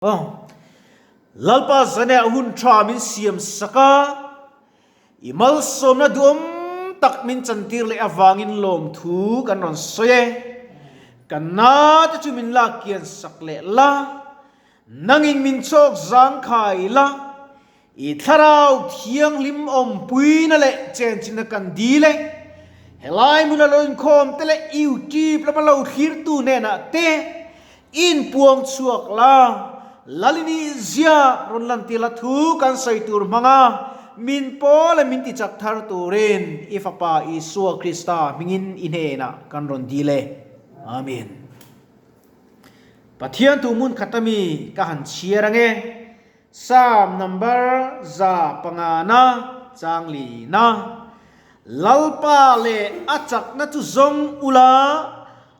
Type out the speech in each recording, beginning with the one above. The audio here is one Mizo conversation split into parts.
Lalpa zanah hun tha min siam sak a, i malsawmna duhawm tak min chantir leh avangin lawmthu kan rawn sawi e. Kan nate chu min lak kian sak leh la, nangin min chawk zangkhai la, I thlarau thianghlim awmpuina leh chenchina kan dil e. Helai hmuna lo inkhawm te leh YouTube lama lo thlirtu hnenah te inpuang chhuak la, Lalini zia rawn lantir la thu kan sawi tur hmanga min pawl leh min tichak thar turin i Fapa Isua Krista hmingin i hnenah kan rawn dil e. Amen. Pathian thu hmun khat ami ka han chhiar ange. Psalm number 5 na chang li na. Lalpa leh a chakna chu zawng ula,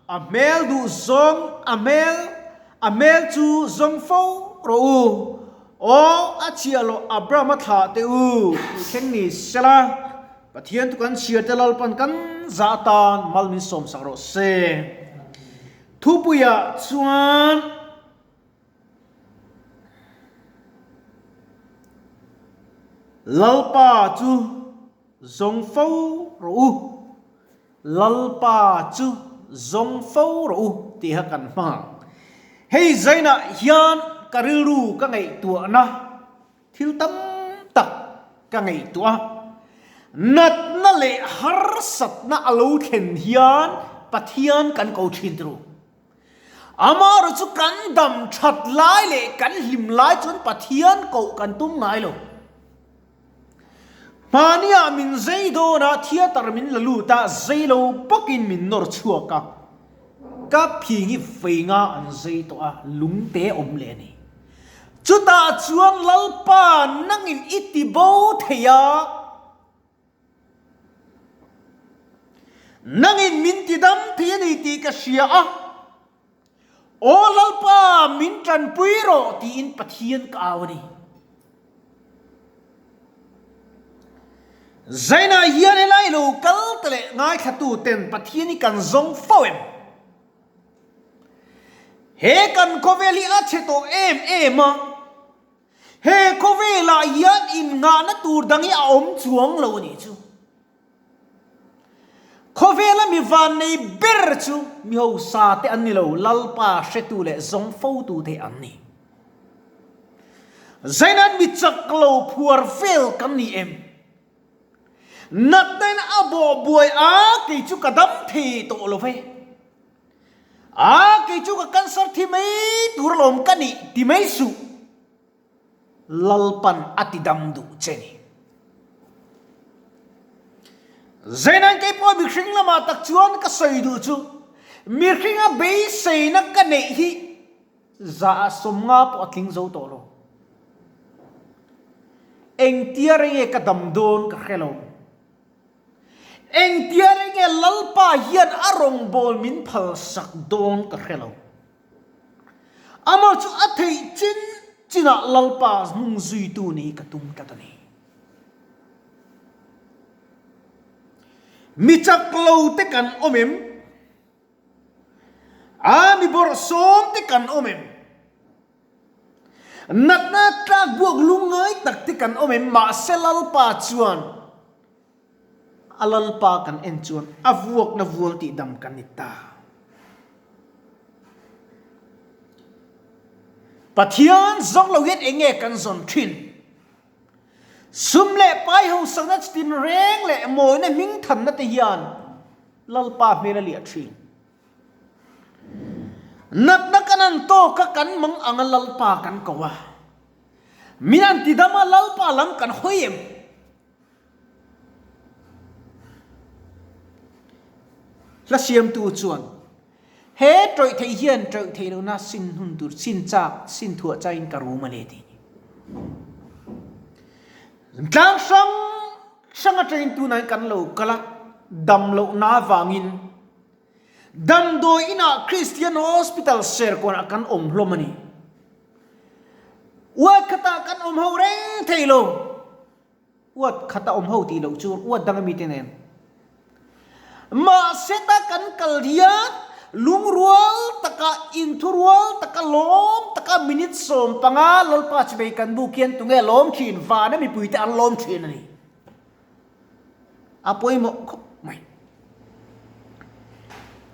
a hmel duh zawng a hmel a hmel chu zawng fo rawh u. Aw a chhiah loh Abraham-a thlah teh u tih thleng ni sela, Pathian chu kan chhiar te Lalpan kan zah atan mal min sawmsak rawh se. Thupuiah chuan. Lalpa chu zawng fo rawh u, Lalpa chu zawng fo rawh u tih kha kan hmang ang. Hei zainah hian ka rilru ka ngaihtuahna thil tam tak ka ngaihtuah a, natna leh harsatna a lo thlen hian Pathian kan ko thin turu. Amaherawh chu kan dam that lai leh kan hlim lai chuan Pathian koh kan tum ngai lo. Hmaniah min zei dawn a, theatre min la lut a, zei lo bawkin min nawr chhuak a. Ka phing hi vei nga an zei tawh a, lungte awm leh a ni. Chutah chuan Lalpa nangin i ti bo thei a. Nangin min ti dam thei a ni tih ka hria a, Aw Lalpa min tanpui rawh tiin Pathian ka au a ni. Zainah hian helai lo kal te leh ngaithlatu ten Pathian hi kan zawng fo em? He kan khawvel hi a chhe tawh em em a. He khawvelah hian innghahna tur dang hi a awm chuang lo a nih chu. Khawvela mi vannei ber chu mi hausa te an ni lo, Lalpa hretu leh zawng fotu te an ni. Zainan mi chak lo phuar vel kan ni em? Natna in a bawh buai a, kei chu ka dam thei tawh lo ve. A, kei chu ka cancer thi mai tur alawm ka nih ti mai suh. Lalpan a ti dam duh che ni. Zainan kei pawh mihring lamah tak chuan ka sawi duh chu mihringa beiseina ka neih hi 50% pawh a tling zo tawh lo. Engtia reng nge ka dam dawn ka hre lo. Engtia reng nge Lalpa hian a rawngbâwl min phalsak dâwn ka hre lo. Amah chu a theih chin chinah Lalpa hnung zuitu nih ka tum tlat a ni. Mi chak lo te kan awm em? A mi bawrhsawm te kan awm em? Natna tlak buak lungngai tak te kan awm em? Mahse Lalpa chuan a Lalpa kan en chuan a vuakna vual tih dam kan ni ta. Pathian zawng lo hian eng nge kan zawn thin? Sum leh pai hausakna chitin reng leh mawina hmingthanna te hian Lalpa hmel a liah thin. Natna kan an tawk a, kan mang ang a Lalpa kan ko a. Min an ti dam a, Lalpa lam kan hawi em? Hla siamtu chuan, He tawih theih hian tawih theih lohna sin hun tur sin chak, sin thuah chain ka rum a le ti. Tlang hrang hrang atangin tunah kan lo kal a, dam lohna avangin Damdawi inah Christian Hospital Serkawnah kan awm hlawm a ni. Uat khatah kan awm ho reng thei lo. Uat khata awm ho tih loh chu uat dang ami te nen. Mahse ta kan kal hian Lungrual taka, inthurual taka, lawm taka minute 15 Lalpa chivei kan buk hian tunge lawm thin? Vana mipuite an lawm thin a ni. A pawimawh khawp mai.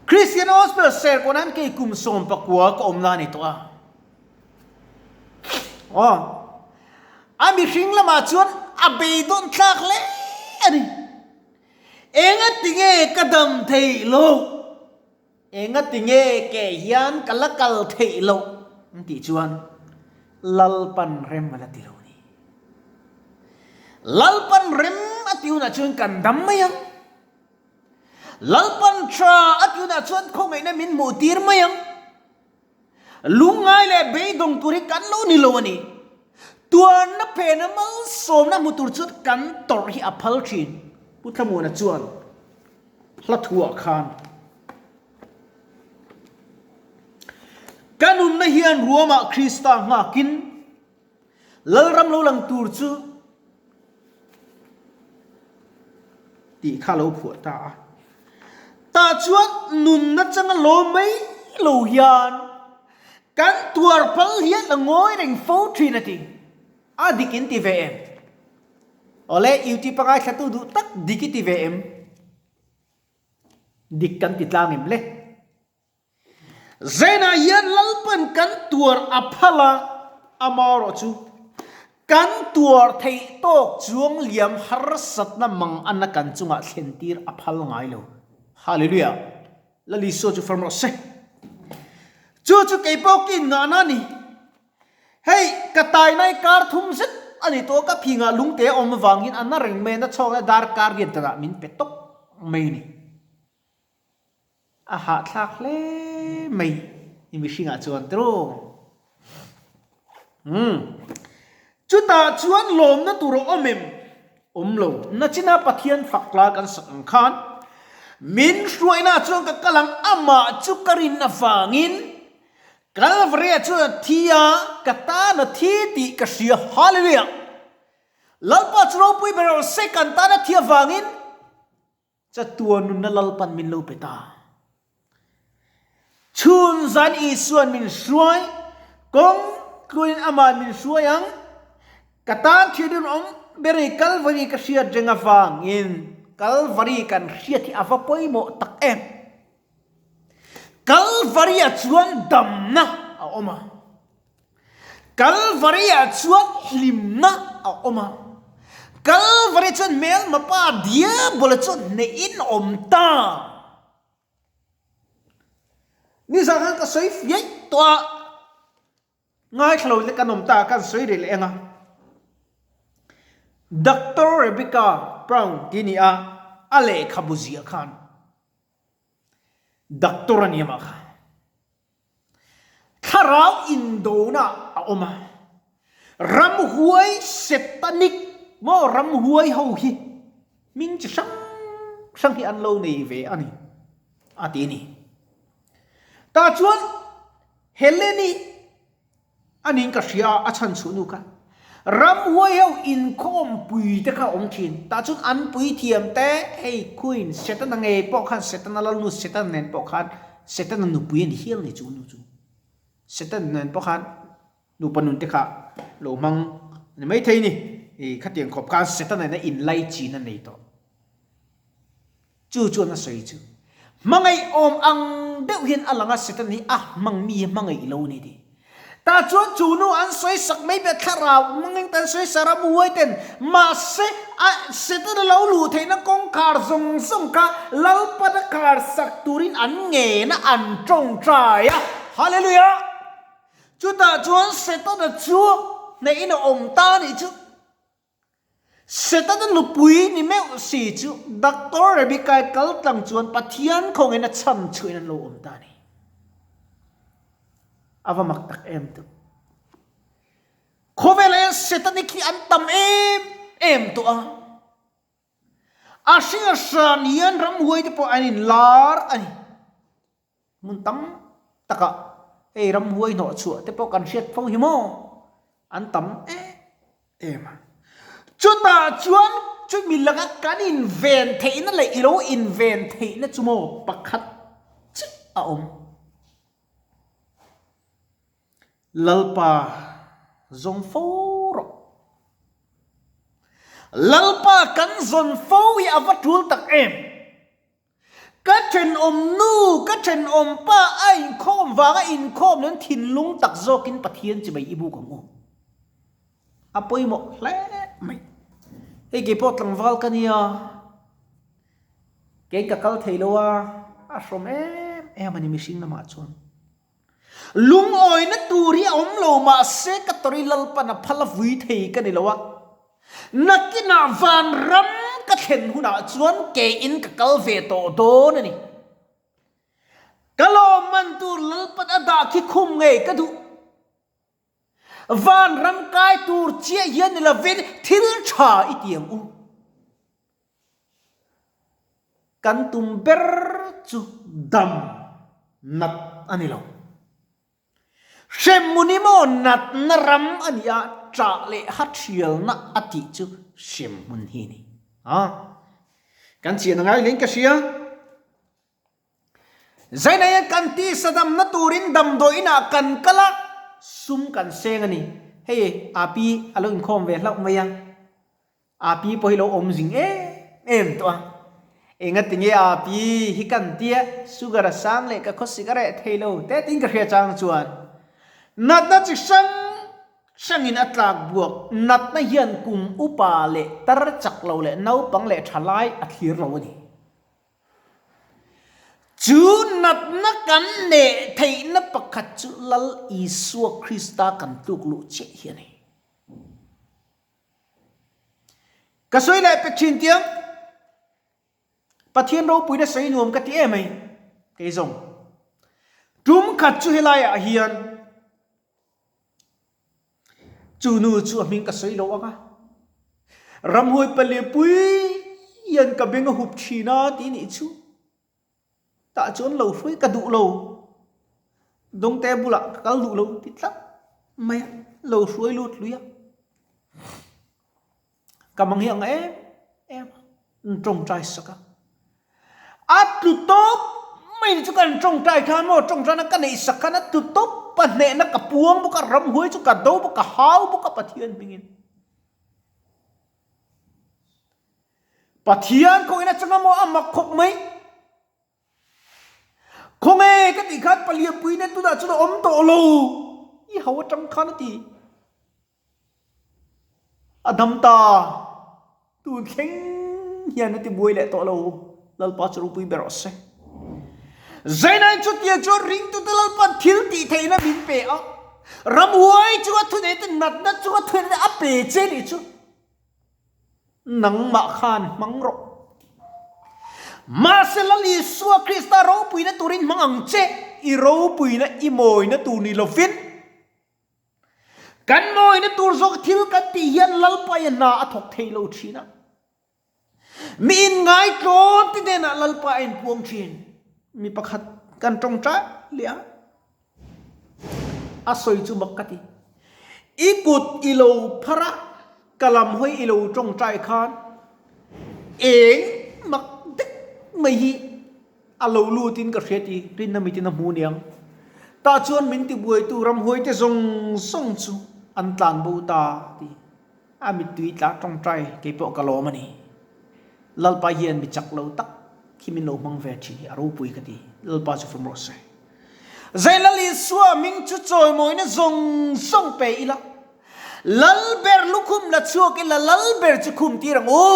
Christian Hospital Serkawn an kei kum 19 ka awm na a ni tawh a. Aw, a mihring lamah chuan a beidawn thlak hle a ni. Engatinge ka dam theih loh? Engatinge ke hian ka la kal theih loh? An tih chuan Lalpan rem a la ti lo a ni. Lalpan rem a ti hunah chuan kan dam mai ang. Lalpan tha a ti hunah chuan khawngaihna min hmuh tir mai ang. Lungngai leh beidawng tur hi kan lo ni lo a ni. Tuarna phena malsawmna hmu tur chuan kan tawrh hi a phal thin. Pu Thlamuana chuan hla thuah khan, Ka nunna hian ruamah Krista nghakin Lalram lo lang tur chu tih kha lo phuah ta a. Tah chuan nunna changa lawm mai lo hian kan tuar phal hian a ngawi reng fo thin a ti. A dik in ti ve em? Awle, YouTube a ngaithlatu duh tak dik i ti ve em? Dik kan ti tlang em le? Zainah hian Lalpan kan tuar a phal a, amaherawh chu kan tuar theih tawk chuang liam harsatna mang ana kan chungah thlentir a phal ngai lo. Hallelujah! Lal Isua chu far rawh se. Chu chu kei pawh ka inngahna a ni. Hei, ka tainai kar thum zet a ni tawh a, ka phingah lungte a awm avangin a na reng mai a, na chhawk lai darkar riat danah min pe tawp mai a ni. A hahthlak hle mai i mihringah chuan tiraw? Umm. Chutah chuan lawmna tur a awm em? Awm lo. Nachina Pathian fak la kan sak ang khan min hruaina chuan ka kal ang, amah chu ka rin avangin Kalvaria chuan a thi a, ka tan a thi tih ka hria. Hallelujah! Lalpa chu ropui ber rawh se, kan tan a thi avangin Chatuan nunna Lalpan min lo pe ta. Chhun zan Isuan min hruai, kawng tluain amah min hruai ang. Ka tan thil rinawm ber i Kalvari ka hriat reng avangin Kalvari kan hriat hi a va pawimawh tak em. Kalvari-ah chuan damna a awm a. Kalvari-ah chuan hlimna a awm a. Kalvari chuan hmelma pa Diabola chuan hnehin a awm ta. Nizan khan ka sawi fiah tawh a, ngaithla lo te kan awm ta a, kan sawi rih leh ang a. Doctor Rebecca Brown tih a ni a, a lehkhabu ziah khan Doctor a ni amah kha. Thlarau indona a awm a, ramhuai setanic maw ramhuai ho hi hming chi hrang hrang hi an lo nei ve a ni a ti a ni. Tah chuan Heleni a niin ka hria a, a chhan chhuh nu kha ramhuai ho inkhawm pui te kha a awm thin. Tah chuan an puithiam te hei Queen Setana ngei pawh khan Setana lalnu Setana nen pawh khan Setana nupui a ni hial ni chu nu chu. Setana nen pawh khan nupa nun te kha lo hmang a ni maithei ni. I khatiang khawp khan Setana nena inlaichin a nei tawh. Chu chuan a sawi chu, Hmangaih awm ang deuh hian a lang a, Satan hi a hmang mi hi hmangaih lo a ni tih. Tah chuan chu nu an sawi sak mai bia thlarau hmangin kan sawi sak ram huai ten, mahse a Satan a lo luh theihna kawngkhar zawng zawng kha Lalpana khar sak turin an ngen a, an tawngtai a. Hallelujah! Chutah chuan Setana chu hnehin a awm ta a nih chu. Setana nupui ni meuh si chu Doctor Rebecca-i kal tlang chuan Pathian khawngin a chhan chhuahin an lo awm ta a ni. A va mak tak em tu. Khawvelah hian Setanic hi an tam em em tawh a. A hring a hran hian ramhuai te pawh an inlar a ni. Hmun tam takah hei ramhuai hnawh chhuah te pawh kan hriat fo hi maw? An tam em em a. Chutah chuan chumi laka kan inven theihna leh i lo inven theihna chu maw pakhat chiah. a awm. Lalpa zawng fo rawh. Lalpa kan zawn fo hi a va tul tak em? Ka thenawm nu, ka thenawm pa a inkhawm vanga inkhawm nen thinlung tak zawkin Pathian chi mai i buk ang u. A pawimawh hle mai. Hei kei pawh tlangval ka nia, kei ka kal thei lo a, a hrawm em em a ni mihring lamah chuan. Lungawina tur hi a awm lo mahse ka tawri Lalpan a phal a vui thei ka ni lo a, nakinah vanram ka thlen hunah chuan keiin ka kal ve tawh dawn a ni. Ka lawmman tur Lalpan a dah khi khum ngei ka duh. Vanram kai tur chiah hian ni lovin thil tha i ti ang u. Kan tum ber chu dam nat a ni lo. Hremhmun hi maw natna ram a ni a, ṭah leh hathialna a tih chu hremhmun hi a ni. A, kan chian a ngai hleng ka hria. Zainah hian kan tisa damna turin damdawiinah kan kal a, sum kan seng a ni. Hei Api a lo inkhawm ve hlauh mai a. Api pawh hi lo awm zing em em tawh a, engati nge Api hi kan tia sugar a sang leh ka khawsik a reh thei lo te tiin ka hria chang chuan natna chi hrang hrangin a tlak buak, natna hian kum upa leh tar chak lo leh naupang leh tha lai a thlir lo a ni. Chu natna kan neh theihna pakhat chu Lal Isua Krista kan tluk luh chiah hi a ni. Ka sawi leh pek thin tiang, Pathian ropuina sawi nuam ka ti em mai, kei zawng. Tum khat chu helaiah hian chu nu chu a hming ka sawi lo ang a, ramhuai palianpui hian ka beng a hup thin a tih nih chu. Tah chuan lo hruai ka duh lo, Dawngte bulah ka kal duh lo ti tlat mai a, lo hruai lut lui a. Ka mang hi ang em em a, an tawngtai sak a. A tlu tawp mai ni chu kan tawngtai khan maw tawngtaina ka neih sak khan a tlu tawp a, hnehna ka puang bawk a, ramhuai chu ka do bawk, ka hau bawk a Pathian hmingin. Pathian kawngin atanga maw a mak khawp mai. Khawnge ka tih khan palianpui nen tunah chuan a awm tawh lo. I ho atang khan a ti. A dam ta. Tun thleng hian a ti buai leh tawh lo. Lalpa chu ropui ber rawh se. Zainain chutiang chuan ringtute Lalpa'n thil tih theihna min pe a. Ramhuai chunga thuneite natna chunga thuneite a pe che nih chu. Nangmah khan hmang rawh. Mahse Lal Isua Krista ropuina turin hmang ang che, i ropuina i mawina tur ni lovin. Kan mawina tur zawk thil kan tih hian Lalpa i hna a thawk thei lo thin a. Mi inngaitlawn te hnenah Lalpa a inpuang thin. Mi pakhat kan tawngtai leh a. A sawi chu mak ka ti. I kut i lo phar a, ka lam hawi i lo tawngtai khan eng mak deuh mai hi a lo lut in ka hria ti rinna mitin a hmu niang. Tah chuan min tibuaitu ramhuaite zawng zawng chu an tlan bo ta ti. A mittui tla tawngtai kei pawh ka lawm a ni. Lalpa hian mi chak lo tak hi min lo hmang ve thin hi a ropui ka ti. Lalpa chu fam rawh se. Zai Lal Isua hming chu chawimawina zawng zawng pe ila, Lal ber lukhum la chhuak ila Lal ber chu khum tir ang u.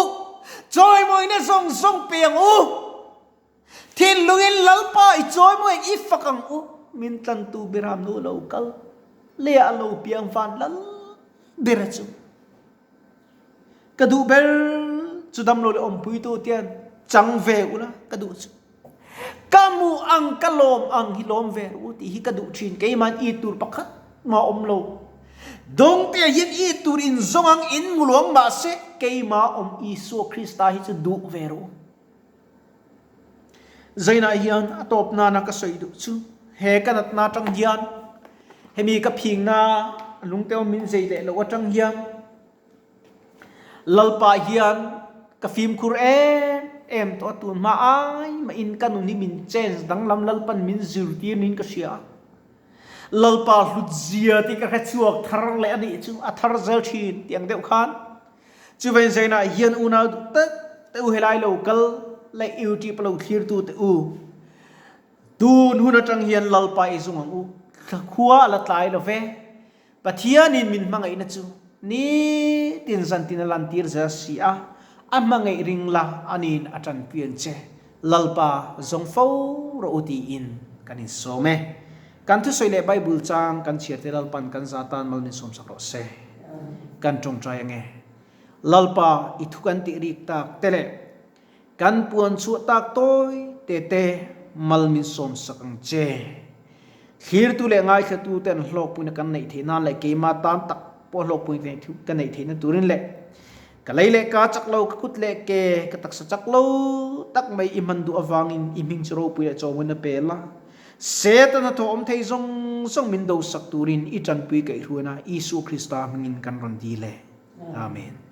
Chawimawina zawng zawng pe ang u. Thinlungin Lalpa i chawimawiin i fak ang u. Min tlantu Biram nu lo kal, leiah a lo piang van Lal bera chu. Ka duh ber chu damlo leh awmpuitu tian chang ve ula ka duh chu. Ka hmuh ang ka lawm ang hi lawm ve ru tih hi ka duh thin keimahin i tur pakhat mah awm lo. Dawngtea hian i tur in zawng ang in hmu lo ang mahse keimah awm Isua Krista hi chu duh ve ru. Zainah hian a tawp nana ka sawi duh chu he ka natna atang hian hemi ka phingna lungte awm min zei leh loh atang hian Lalpa hian ka fimkhur em. em tawh a, tun hma ai mahin ka nun hi min change danglam Lalpan min zirtir niin ka hria a. Lalpa hlutzia tih ka hre chhuak thar leh a nih chu a thar zel thin tih ang deuh khan. Chuvein zainah hian unau duh tak te u helai lo kal leh YouTube a lo thlirtu te u tun hun atang hian Lalpa i zung ang u. Thlakhua a la tlai lo ve. Pathianin min hmangaihna chu nitin zantin a lantir zel si a, a hmangaih ring la aniin a tanpui ang che. Lalpa zawng fo rawh u tiin kan insawm e. Kan thusawi leh Bible chang kan chhiar te Lalpan kan za tan mal min sawmsak rawh se. Kan tawngtai ange. Lalpa i thu kan tih rik tak te leh Kan puan chhuah tak tawi te te mal min sawm sak ang che. Thlirtu leh ngaithlatu ten hlawkpuina kan neih theih nan leh keima tan tak pawh hlawkpuina ka neih theihna turin leh ka lei leh ka chak lo, ka kut leh ke, ka taksa chak lo tak mai i hman duh avangin i hming chu ropui leh chawmawina pe la. Satan a thawh awm thei zawng zawng min do sak turin i tanpui kaihhruaina Isua Krista hmingin kan rawn dil e. Amen.